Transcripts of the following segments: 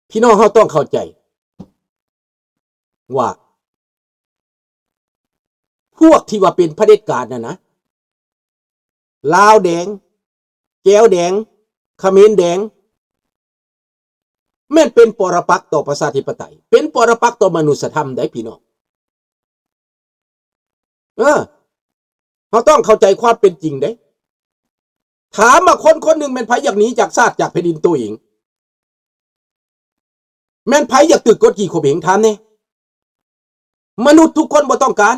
ພີ່ນ້ອງເຮົາຕ້ອງເຂົ້າໃຈວ່າ ພວກທີ່ວ່າເປັນຜະເດັດການນັ້ນນະ ລາວແດງ ແກວແດງ ຂະເໝນແດງ ແມ່ນເປັນປໍລະປັກຕໍ່ປະຊາທິປະໄຕ ເປັນປໍລະປັກຕໍ່ມະນຸດສະທຳໃດ໋ ພີ່ນ້ອງ. ເອີ ເຮົາຕ້ອງເຂົ້າໃຈຄວາມເປັນຈິງເດ້. ຖາມວ່າຄົນຄົນໜຶ່ງແມ່ນໃຜຢາກໜີຈາກຊາດ ຈາກແຜ່ນດິນໂຕເອງ? ແມ່ນໃຜຢາກຖືກກົດຂີ່ຂົ່ມເຫງ? ຖາມແດ່. ມະນຸດທຸກຄົນບໍ່ຕ້ອງການ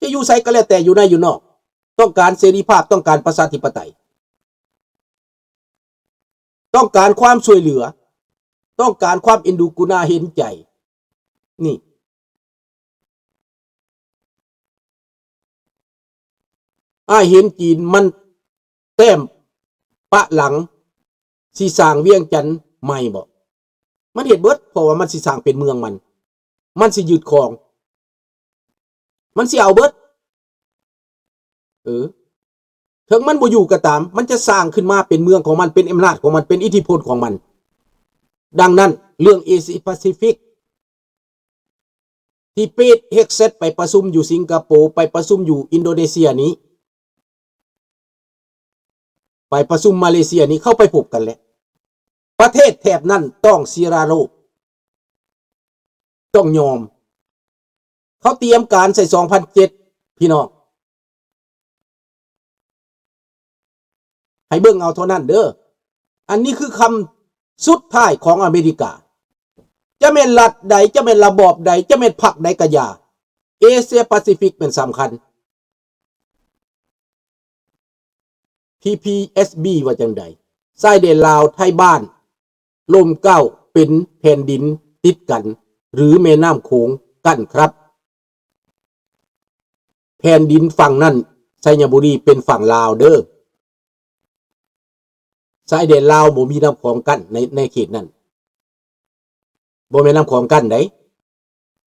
ຈະຢູ່ໃສກໍແລ້ວແຕ່ ຢູ່ໃນຢູ່ນອກ ຕ້ອງການເສລີພາບ ຕ້ອງການປະຊາທິປະໄຕ ຕ້ອງການຄວາມຊ່ວຍເຫຼືອ ຕ້ອງການຄວາມເອັນດູກຸນາເຫັນໃຈ. ນີ້ ອ້າຍເຫັນຈີນມັນແຕ້ມປະຫຼັງ ຊິສ້າງວຽງຈັນໃໝ່ບໍ? ມັນເຮັດເບິດ ເພາະວ່າມັນຊິສ້າງເປັນເມືອງມັນ ມັນຊິຍຶດຄອງ ມັນຊິເອົາເບິດ. ເອີ ເຖິງມັນບໍ່ຢູ່ກໍຕາມ ມັນຈະສ້າງຂຶ້ນມາເປັນເມືອງຂອງມັນ ເປັນອຳນາດຂອງມັນ ເປັນອິດທິພົນຂອງມັນ. ດັ່ງນັ້ນ ເລື່ອງເອເຊຍປາຊີຟິກ ທີ່ປີດເຮັກເຊັດໄປປະຊຸມຢູ່ສິງກະໂປ ໄປປະຊຸມຢູ່ອິນໂດເນເຊຍນີ້ ໄປປະຊຸມມາເລເຊຍນີ້ ເຂົາໄປພົບກັນແຫຼະ. ປະເທດແຖບນັ້ນຕ້ອງເສຍລະໂລກ ຕ້ອງຍອມ. ເຂົາຕຽມການໃສ່ສອງພັນເຈັດ ພີ່ນ້ອງ. ໃຫ້ເບິ່ງເອົາເທົ່ານັ້ນເດີ້. ອັນນີ້ຄືຄຳສຸດທ້າຍຂອງອາເມລິກາ. ຈະແມ່ນລັດໃດ, ຈະແມ່ນລະບອບໃດ, ຈະແມ່ນພັກໃດກໍຢ່າ, ເອເຊຍປາຊີຟິກແມ່ນສຳຄັນ. ພີພີເອສບີ ວ່າຈັ່ງໃດ? ຊາຍແດນລາວໄທບ້ານ ຮົ່ມເກົ້າເປັນແຜ່ນດິນຕິດກັນ ຫຼື ແມ່ນ້ຳໂຂງກັ້ນຄັບ? ແຜ່ນດິນຝັ່ງນັ້ນ ໄຊຍະບູລີ ເປັນຝັ່ງລາວເດີ້. ຊາຍແດນລາວບໍ່ມີນ້ຳຂອງກັ້ນໃນ, ໃນເຂດນັ້ນ. ບໍ່ແມ່ນນ້ຳຂອງກັ້ນໃດ.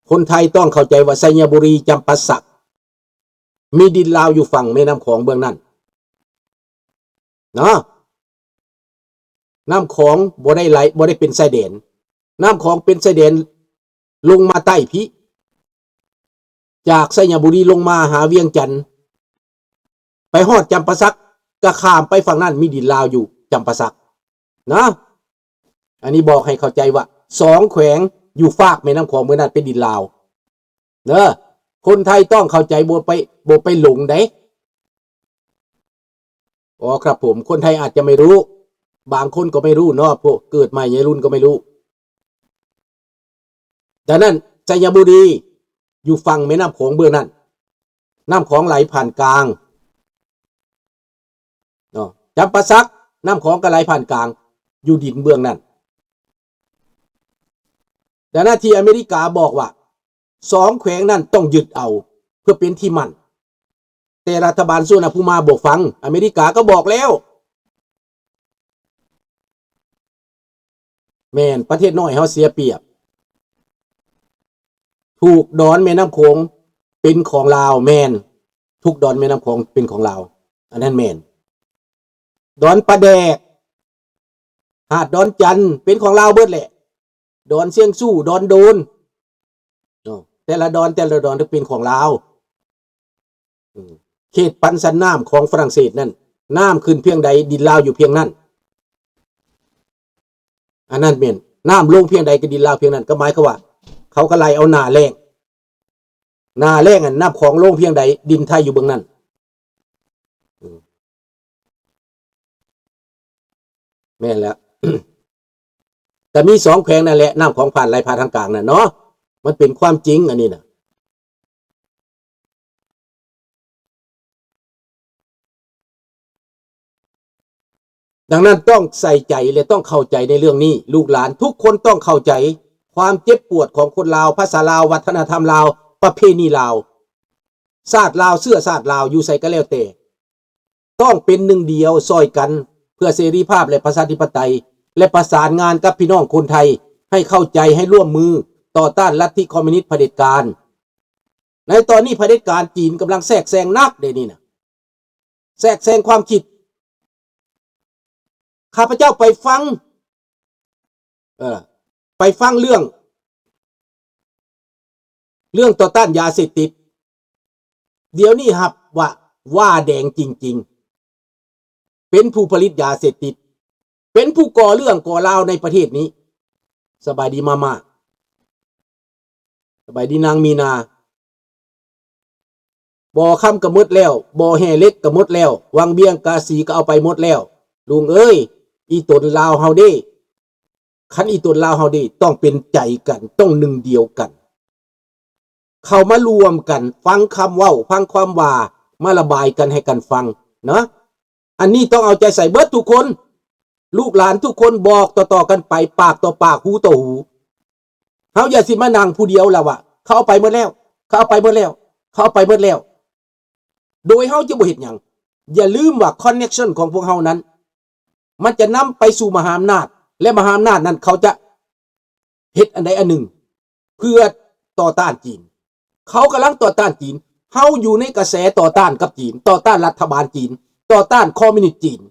ຄົນໄທຕ້ອງເຂົ້າໃຈວ່າ ໄຊຍະບູລີ, ຈຳປາສັກ ມີດິນລາວຢູ່ຝັ່ງແມ່ນ້ຳຂອງເບື້ອງນັ້ນເນາະ. ນ້ຳຂອງບໍ່ໄດ້ໄຫຼ, ບໍ່ໄດ້ເປັນຊາຍແດນ. ນ້ຳຂອງເປັນຊາຍແດນລົງມາໃຕ້ພີ້ ຈາກໄຊຍະບູລີລົງມາຫາວຽງຈັນ ໄປຮອດຈຳປາສັກ ກະຂ້າມໄປຝັ່ງນັ້ນ ມີດິນລາວຢູ່ຈຳປາສັກນະ. ອັນນີ້ບອກໃຫ້ເຂົ້າໃຈວ່າ ສອງແຂວງຢູ່ຟາກແມ່ນ້ຳຂອງເບື້ອງນັ້ນເປັນດິນລາວເດີ. ຄົນໄທຕ້ອງເຂົ້າໃຈ ບໍ່ໄປ, ບໍ່ໄປຫຼົງໃດ. ອໍ ຄັບຜົມ, ຄົນໄທອາດຈະໄມ່ຮູ້, ບາງຄົນກໍໄມ່ຮູ້ເນາະ, ພວກເກີດໃໝ່ໃຫຍ່ລຸ້ນກໍໄມ່ຮູ້. ດັ່ງນັ້ນ ໄຊຍະບູລີຢູ່ຝັ່ງແມ່ນ້ຳຂອງເບື້ອງນັ້ນ, ນ້ຳຂອງໄຫຼຜ່ານກາງເນາະ, ຈຳປາສັກ ນ້ຳຂອງກໍໄຫຼຜ່ານກາງ ຢູ່ດິນເບື້ອງນັ້ນ. ດັ່ງນັ້ນທີ່ອາເມລິກາບອກວ່າ ສອງແຂວງນັ້ນຕ້ອງຍຶດເອົາເພື່ອເປັນທີ່ໝັ້ນ. ແຕ່ລັດຖະບານສຸວັນນະພູມາບໍ່ຟັງ, ອາເມລິກາກໍບອກແລ້ວ. ແມ່ນ, ປະເທດນ້ອຍເຮົາເສຍປຽບ. ທຸກດອນແມ່ນ້ຳໂຂງເປັນຂອງລາວ, ແມ່ນ, ທຸກດອນແມ່ນ້ຳໂຂງເປັນຂອງລາວ, ອັນນັ້ນແມ່ນ. ດອນປາແດກ, ຫາດດອນຈັນ ເປັນຂອງລາວເບິດແຫຼະ. ດອນຊຽງຊູ, ດອນໂດນ ເນາະ, ແຕ່ລະດອນ, ແຕ່ລະດອນເປັນຂອງລາວ. ເຂດປັນສັນນ້ຳຂອງຝຣັ່ງເສດນັ້ນ, ນ້ຳຂຶ້ນພຽງໃດ ດິນລາວຢູ່ພຽງນັ້ນ. ອັນນັ້ນແມ່ນ, ນ້ຳລົງພຽງໃດກໍດິນລາວພຽງນັ້ນ, ກໍໝາຍຄວາມວ່າ ເຂົາກໍໄລ່ເອົາໜ້າແລ້ງ, ໜ້າແລ້ງນັ້ນ ນ້ຳຂອງລົງພຽງໃດ ດິນໄທຢູ່ເບື້ອງນັ້ນ. ແມ່ນແລ້ວ. ກະມີສອງແຂວງນັ້ນແຫຼະ, ນ້ຳຂອງຜ່ານໄຫຼຜ່ານທາງກາງນັ້ນເນາະ, ມັນເປັນຄວາມຈິງອັນນີ້ນະ. ດັ່ງນັ້ນຕ້ອງໃສ່ໃຈ ແລະ ຕ້ອງເຂົ້າໃຈໃນເລື່ອງນີ້. ລູກຫຼານທຸກຄົນຕ້ອງເຂົ້າໃຈຄວາມເຈັບປວດຂອງຄົນລາວ, ພາສາລາວ, ວັດທະນະທຳລາວ, ປະເພນີລາວ, ຊາດລາວ, ເຊື້ອຊາດລາວ, ຢູ່ໃສກໍແລ້ວແຕ່ ຕ້ອງເປັນໜຶ່ງດຽວຊ່ອຍກັນ ເພື່ອເສລີພາບ ແລະ ປະຊາທິປະໄຕ ແລະ ປະສານງານກັບພີ່ນ້ອງຄົນໄທ ໃຫ້ເຂົ້າໃຈ, ໃຫ້ຮ່ວມມືຕໍ່ຕ້ານລັດທິຄອມມິວນິດຜະເດັດການ. ໃນຕອນນີ້ຜະເດັດການຈີນກຳລັງແຊກແຊງໜັກເດນີ້ນະ, ແຊກແຊງຄວາມຄິດ. ຂ້າພະເຈົ້າໄປຟັງ ເອີ ໄປຟັງເລື່ອງ ເລື່ອງຕໍ່ຕ້ານຢາເສບຕິດ. ດຽວນີ້ຮັບວ່າ ວ່າແດງຈິງໆ ເປັນຜູ້ຜະລິດຢາເສບຕິດ, ເປັນຜູ້ກໍ່ເລື່ອງກໍ່ລາວໃນປະເທດນີ້. ສະບາຍດີມາມ່າ, ສະບາຍດີນາງມີນາ. ບໍ່ຄຳກໍໝົດແລ້ວ, ບໍ່ແຮ່ເຫຼັກກໍໝົດແລ້ວ, ວັງວຽງກາສີກໍເອົາໄປໝົດແລ້ວ. ລຸງເອີຍ, ອີຕົນລາວເຮົາເດ້, ຄັນອີຕົນລາວເຮົາເດ້, ຕ້ອງເປັນໃຈກັນ, ຕ້ອງໜຶ່ງດຽວກັນ, ເຂົ້າມາລວມກັນ, ຟັງຄຳເວົ້າ, ຟັງຄວາມວ່າ, ມາລະບາຍກັນໃຫ້ກັນຟັງເນາະ. ອັນນີ້ຕ້ອງເອົາໃຈໃສ່ເບິດທຸກຄົນ, ລູກຫຼານທຸກຄົນບອກຕໍ່ໆກັນໄປ, ປາກຕໍ່ປາກ, ຫູຕໍ່ຫູ. ເຮົາຢ່າຊິມານັ່ງຜູ້ດຽວລະວ່າ ເຂົາເອົາໄປໝົດແລ້ວ, ເຂົາເອົາໄປໝົດແລ້ວ, ເຂົາເອົາໄປໝົດແລ້ວ, ໂດຍເຮົາຈະບໍ່ເຮັດຫຍັງ. ຢ່າລືມວ່າ connection ຂອງພວກເຮົານັ້ນ ມັນຈະນຳໄປສູ່ມະຫາອຳນາດ ແລະ ມະຫາອຳນາດນັ້ນເຂົາຈະເຮັດອັນໃດອັນໜຶ່ງເພື່ອຕໍ່ຕ້ານຈີນ. ເຂົາກຳລັງຕໍ່ຕ້ານຈີນ, ເຮົາຢູ່ໃນກະແສຕໍ່ຕ້ານກັບຈີນ, ຕໍ່ຕ້ານລັດຖະບານຈີນ, ຕໍ່ຕ້ານຄອມມິວນິດຈີນ.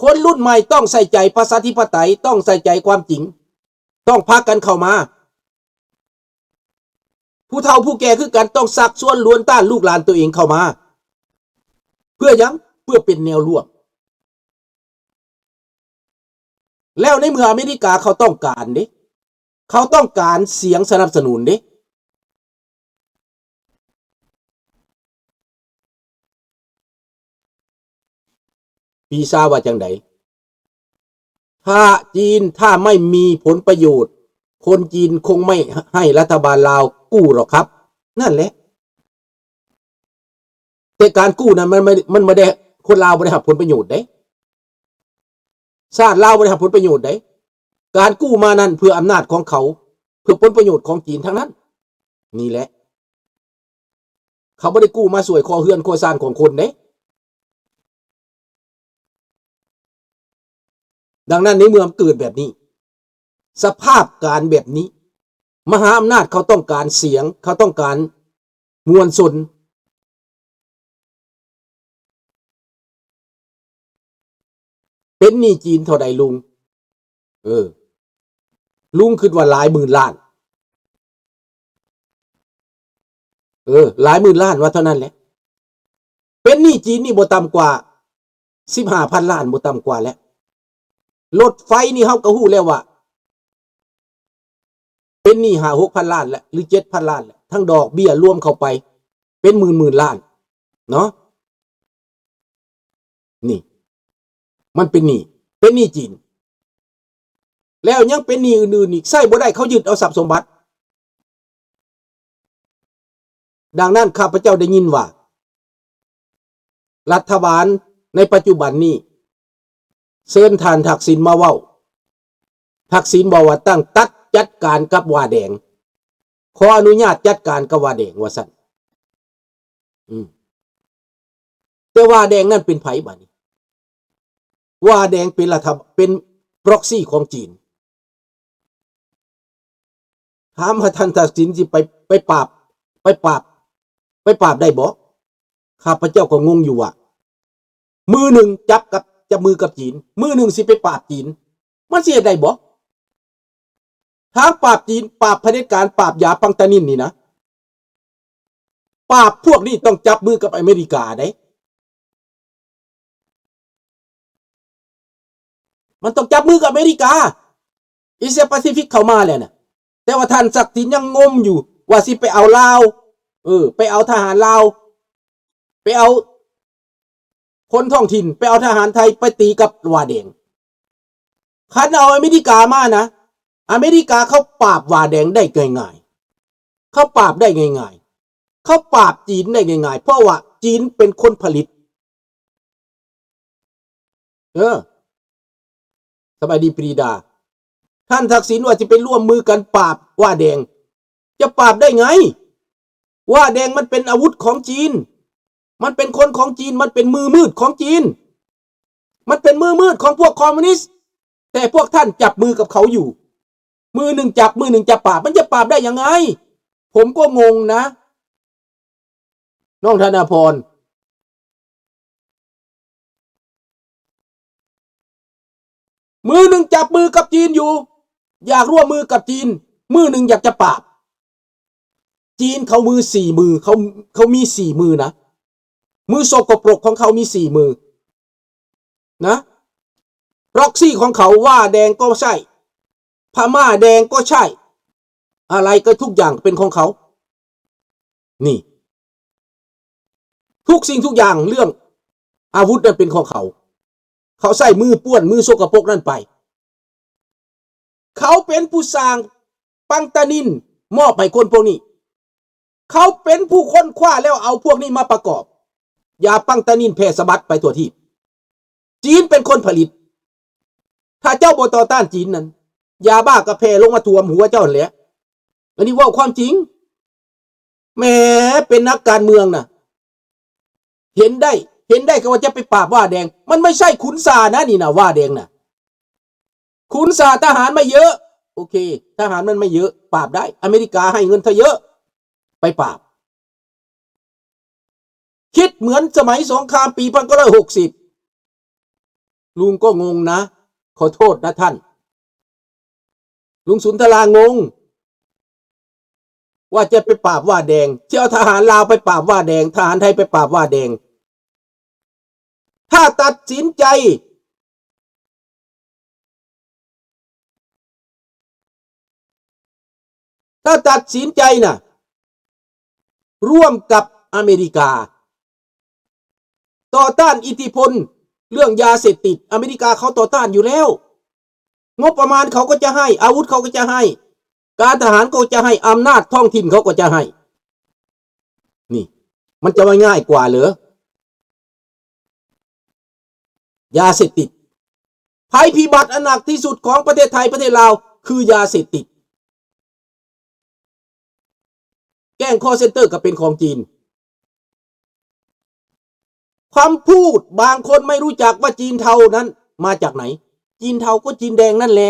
ຄົນລຸ້ນໃໝ່ຕ້ອງໃສ່ໃຈປະຊາທິປະໄຕ, ຕ້ອງໃສ່ໃຈຄວາມຈິງ, ຕ້ອງພາກັນເຂົ້າມາ. ຜູ້ເຖົ້າຜູ້ແກ່ຄືກັນ ຕ້ອງຊັກຊວນລວນຕ້ານລູກຫຼານຕົວເອງເຂົ້າມາ. ເພື່ອຫຍັງ? ເພື່ອເປັນແນວຮ່ວມ. ແລ້ວໃນເມື່ອອາເມລິກາເຂົາຕ້ອງການເດ້, ເຂົາຕ້ອງການສຽງສະໜັບສະໜູນເດ້. ປີຊາວ່າຈັ່ງໃດ? ຖ້າຈີນ ຖ້າໄມ່ມີຜົນປະໂຫຍດ, ຄົນຈີນຄົງໄມ່ໃຫ້ລັດຖະບານລາວກູ້ດອກຄັບ. ນັ້ນແຫຼະ. ແຕ່ການກູ້ນັ້ນມັນ ມັນ ມັນບໍ່ໄດ້, ຄົນລາວບໍ່ໄດ້ຮັບຜົນປະໂຫຍດເດ້, ຊາດລາວບໍ່ໄດ້ຮັບຜົນປະໂຫຍດເດ້. ການກູ້ມານັ້ນເພື່ອອຳນາດຂອງເຂົາ, ເພື່ອຜົນປະໂຫຍດຂອງຈີນທັງນັ້ນ. ນີ້ແຫຼະ, ເຂົາບໍ່ໄດ້ກູ້ມາຊ່ວຍກໍ່ເຮືອນກໍ່ຊານຂອງຄົນເດ້. ດັ່ງນັ້ນ ໃນເມື່ອມັນເກີດແບບນີ້, ສະພາບການແບບນີ້, ມະຫາອຳນາດເຂົາຕ້ອງການສຽງ, ເຂົາຕ້ອງການມວນຊົນ. ເປັນໜີ້ຈີນເທົ່າໃດລຸງ? ເອີ, ລຸງຄິດວ່າຫຼາຍໝື່ນລ້ານ. ເອີ, ຫຼາຍໝື່ນລ້ານວ່າເທົ່ານັ້ນແຫຼະ. ເປັນໜີ້ຈີນນີ້ບໍ່ຕ່ຳກວ່າສິບຫ້າພັນລ້ານ, ບໍ່ຕ່ຳກວ່າແຫຼະ. ລົດໄຟນີ້ເຮົາກໍຮູ້ແລ້ວວ່າ ເປັນໜີ້ຫ້າຫົກພັນລ້ານແຫຼະ ຫຼື ເຈັດພັນລ້ານແຫຼະ, ທັງດອກເບ້ຍລວມເຂົ້າໄປເປັນໝື່ນໆລ້ານເນາະ. ນີ້ ມັນເປັນໜີ້, ເປັນໜີ້ຈີນ. ແລ້ວຍັງເປັນໜີ້ອື່ນໆອີກ, ໃຊ້ບໍ່ໄດ້, ເຂົາຍຶດເອົາຊັບສົມບັດ. ດັ່ງນັ້ນ ຂ້າພະເຈົ້າໄດ້ຍິນວ່າ ລັດຖະບານໃນປັດຈຸບັນນີ້ ເຊີນທ່ານທັກສິນມາເວົ້າ. ທັກສິນບອກວ່າ ຕັ້ງຕັດຈັດການກັບຫວ້າແດງ, ຂໍອະນຸຍາດຈັດການກັບຫວ້າແດງ ວ່າຊັ້ນ. ອືມ ແຕ່ຫວ້າແດງນັ້ນເປັນໃຜບາດນີ້? ຫວ້າແດງເປັນລັດຖະ ເປັນ proxy ຂອງຈີນ. ຖາມວ່າທ່ານທັກສິນຊິໄປ ໄປປາບ ໄປປາບ ໄປປາບໄດ້ບໍ່? ຂ້າພະເຈົ້າກໍງົງຢູ່ວ່າ ມື້ໜຶ່ງຈັບກັບ ຈັບມືກັບຈີນ, ມື້ໜຶ່ງຊິໄປປາບຈີນ, ມັນຊິເຮັດໄດ້ບໍ່? ທາງປາບຈີນ, ປາບຜະເດັດການ, ປາບຢາປັງຕານິນນີ້ນະ, ປາບພວກນີ້ຕ້ອງຈັບມືກັບອາເມລິກາເດ້. ມັນຕ້ອງຈັບມືກັບອາເມລິກາ, ເອເຊຍປາຊີຟິກເຂົ້າມາແລ້ວນະ. ແຕ່ວ່າທ່ານສັກສິນຍັງງົມຢູ່ວ່າຊິໄປເອົາລາວ, ເອີ, ໄປເອົາທະຫານລາວ, ໄປເອົາຄົນທ້ອງຖິ່ນ, ໄປເອົາທະຫານໄທໄປຕີກັບຫວ້າແດງ. ຄັນເອົາອາເມລິກາມານະ, ອາເມລິກາເຂົາປາບຫວ້າແດງໄດ້ງ່າຍໆ, ເຂົາປາບໄດ້ງ່າຍໆ, ເຂົາປາບຈີນໄດ້ງ່າຍໆ, ເພາະວ່າຈີນເປັນຄົນຜະລິດ. ເອີ, ສະບາຍດີປຣີດາ. ທ່ານທັກສິນວ່າຊິໄປຮ່ວມມືກັນປາບຫວ້າແດງ, ຈະປາບໄດ້ໄງ? ຫວ້າແດງມັນເປັນອາວຸດຂອງຈີນ, ມັນເປັນຄົນຂອງຈີນ, ມັນເປັນມືມືດຂອງຈີນ, ມັນເປັນມືມືດຂອງພວກຄອມມູນິດ, ແຕ່ພວກທ່ານຈັບມືກັບເຂົາຢູ່. ມືໜຶ່ງຈັບ, ມືໜຶ່ງຈະປາບ, ມັນຈະປາບໄດ້ຍັງໄງ? ຜົມກໍງົງນະ ນ້ອງທະນາພອນ. ມືໜຶ່ງຈັບມືກັບຈີນຢູ່ ຢາກຮ່ວມມືກັບຈີນ, ມືໜຶ່ງຢາກຈະປາບ. ຈີນເຂົາມືສີ່ມື, ເຂົາ, ເຂົາມີສີ່ມືນະ, ມືສົກກະປົກຂອງເຂົາມີສີ່ມືນະ. proxy ຂອງເຂົາ ຫວ້າແດງກໍໃຊ້, ພະມ້າແດງກໍໃຊ້, ອາໄລກໍທຸກຢ່າງເປັນຂອງເຂົາ. ນີ້ ທຸກສິ່ງທຸກຢ່າງເລື່ອງອາວຸດນັ້ນເປັນຂອງເຂົາ. ເຂົາໃຊ້ມືປ້ວນ, ມືສົກກະປົກນັ້ນໄປ. ເຂົາເປັນຜູ້ສ້າງປັງຕານິນມອບໃຫ້ຄົນພວກນີ້. ເຂົາເປັນຜູ້ຄົ້ນຄວ້າແລ້ວເອົາພວກນີ້ມາປະກອບ. ຢາປັງຕານິນແຜ່ສະບັດໄປທົ່ວທີບ. ຈີນເປັນຄົນຜະລິດ. ຖ້າເຈົ້າບໍ່ຕໍ່ຕ້ານຈີນນັ້ນ, ຢາບ້າກໍແຜ່ລົງມາຖ້ວມຫົວເຈົ້າຫັ້ນແຫຼະ. ອັນນີ້ເວົ້າຄວາມຈິງ. ແໝ ເປັນນັກການເມືອງນະ ເຫັນໄດ້, ເຫັນໄດ້ກໍວ່າຈະໄປປາບຫວ້າແດງ. ມັນໄມ່ໃຊ່ຂຸນຊານະນີ້ນະ, ຫວ້າແດງນະ. ຂຸນຊາ ທະຫານໄມ່ເຍອະ. ໂອເຄ, ທະຫານມັນໄມ່ເຍອະ, ປາບໄດ້. ອາເມລິກາໃຫ້ເງິນເຂົາເຍອະ, ໄປປາບ. ຄິດເໝືອນສະໄໝສົງຄາມປີພັນເກົ້າຮ້ອຍຫົກສິບ. ລຸງກໍງົງນະ, ຂໍໂທດນະທ່ານ. ລຸງສຸນທະລາງົງວ່າຈະໄປປາບຫວ້າແດງ, ຊິເອົາທະຫານລາວໄປປາບຫວ້າແດງ, ທະຫານໄທໄປປາບຫວ້າແດງ. ຖ້າຕັດສິນໃຈ ຖ້າຕັດສິນໃຈນະ ຮ່ວມກັບອາເມລິກາ ຕໍ່ຕ້ານອິດທິພົນເລື່ອງຢາເສບຕິດ, ອາເມລິກາເຂົາຕໍ່ຕ້ານຢູ່ແລ້ວ. ງົບປະມານເຂົາກໍຈະໃຫ້, ອາວຸດເຂົາກໍຈະໃຫ້, ການທະຫານກໍຈະໃຫ້, ອຳນາດທ້ອງຖິ່ນເຂົາກໍຈະໃຫ້. ນີ້ ມັນຈະວ່າງ່າຍກວ່າເຫຼືອ? ຢາເສບຕິດ. ໄພພິບັດອັນໜັກທີ່ສຸດຂອງປະເທດໄທ, ປະເທດລາວ ຄືຢາເສບຕິດ. ແກ້ງຄອເຊັນເຕີກໍເປັນຂອງຈີນ. ຄຳພູດບາງຄົນໄມ່ຮູ້ຈັກວ່າຈີນເທົານັ້ນມາຈາກໃນ. ຈີນເທົາກໍຈີນແດງນັ້ນແຫຼະ.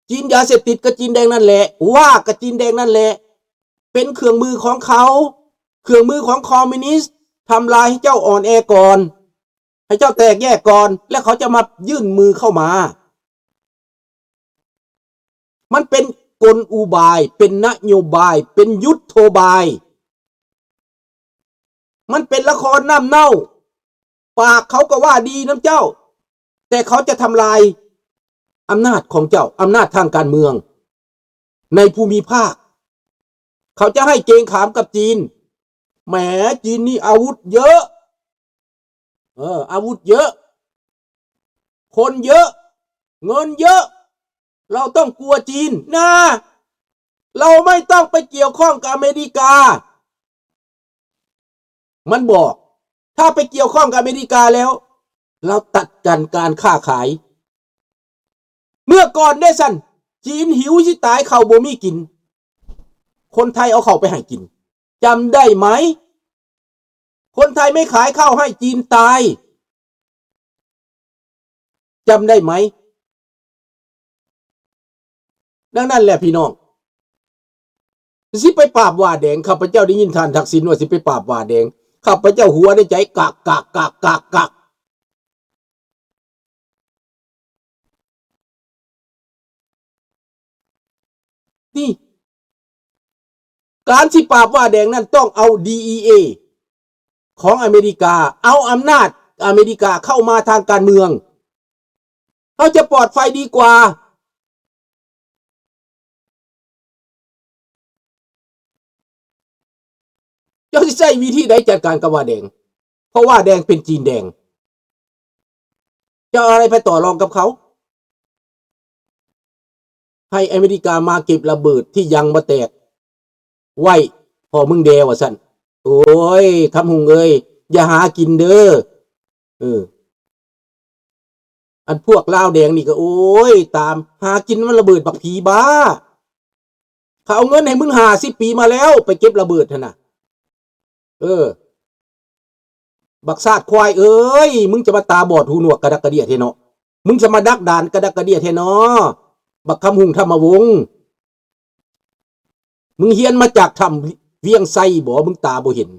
ຈີນຢາເສບຕິດກໍຈີນແດງນັ້ນແຫຼະ, ຫວ້າກໍຈີນແດງນັ້ນແຫຼະ, ເປັນເຄື່ອງມືຂອງເຂົາ, ເຄື່ອງມືຂອງຄອມມິວນິດ, ທຳລາຍໃຫ້ເຈົ້າອ່ອນແອກ່ອນ, ໃຫ້ເຈົ້າແຕກແຍກກ່ອນ, ແລ້ວເຂົາຈະມາຍື່ນມືເຂົ້າມາ. ມັນເປັນກົນອຸບາຍ, ເປັນນະໂຍບາຍ, ເປັນຍຸດໂທບາຍ. ມັນເປັນລະຄອນນ້ຳເນົ່າ. ປາກເຂົາກໍວ່າດີນຳເຈົ້າ, ແຕ່ເຂົາຈະທຳລາຍອຳນາດຂອງເຈົ້າ, ອຳນາດທາງການເມືອງໃນພູມິພາກ. ເຂົາຈະໃຫ້ເກງຂາມກັບຈີນ. ແໝ ຈີນນີ້ອາວຸດເຍອະ, ເອີ ອາວຸດເຍອະ, ຄົນເຍອະ, ເງິນເຍອະ. ເຮົາຕ້ອງກົວຈີນນາ. ເຮົາໄມ່ຕ້ອງໄປກ່ຽວຂ້ອງກັບອາເມລິກາ. ມັນບອກ, ຖ້າໄປກ່ຽວຂ້ອງກັບອາເມລິກາແລ້ວ, ເຮົາຕັດກັນການຄ້າຂາຍ. ເມື່ອກ່ອນເດ້ຊັ້ນ, ຈີນຫິວຊິຕາຍ, ເຂົ້າບໍ່ມີກິນ, ຄົນໄທເອົາເຂົ້າໄປໃຫ້ກິນ. ຈຳໄດ້ໄໝ? ຄົນໄທໄມ່ຂາຍເຂົ້າໃຫ້ຈີນຕາຍ. ຈຳໄດ້ໄໝ? ດັ່ງນັ້ນແຫຼະພີ່ນ້ອງ, ຊິໄປປາບຫວ້າແດງ, ຂ້າພະເຈົ້າໄດ້ຍິນທ່ານທັກສິນວ່າຊິໄປປາບຫວ້າແດງ, ຂ້າພະເຈົ້າຫົວໃນໃຈກາກໆໆໆ. ນີ້ ການຊິປາບຫວ້າແດງນັ້ນຕ້ອງເອົາ ດີອີເອ ຂອງອາເມລິກາ, ເອົາອຳນາດອາເມລິກາເຂົ້າມາທາງການເມືອງ. ເຮົາຈະປອດໄພດີກວ່າ. ເຈົ້າຊິໃຊ້ວິທີໃດຈັດການກັບຫວ້າແດງ? ເພາະຫວ້າແດງເປັນຈີນແດງ. ເຈົ້າເອົາອະໄລໄປຕໍ່ລອງກັບເຂົາ? ໃຫ້ອາເມລິກາມາເກັບລະເບີດທີ່ຍັງບໍ່ແຕກໄວ້ພໍມຶງແດ່ວ່າຊັ້ນ. ໂອ້ຍ ຄຳຮຸ່ງເອີຍ, ຢ່າຫາກິນເດີ. ເອີ. ອັນພວກລາວແດງນີ້ກໍ ໂອ້ຍ ຕາມຫາກິນນຳລະເບີດ ບັກຜີບ້າ. ເຂົາເອົາເງິນໃຫ້ມຶງຫ້າສິບປີມາແລ້ວ ໄປເກັບລະເບີດຫັ້ນນະ. ເອີ ບັກຊາດຄວາຍເອີຍ, ມຶງຈະມາຕາບອດຫູໜວກກະດັກກະເດຍແທ້ເນາະ, ມຶງຈະມາດັກດານກະດັກກະເດຍແທ້ເນາະ, ບັກຄຳຮຸ່ງທຳມະວົງ. ມຶງຮຽນມາຈາກຖ້ຳວຽງໄຊບໍ? ມຶງຕາບໍ່ເຫັນ.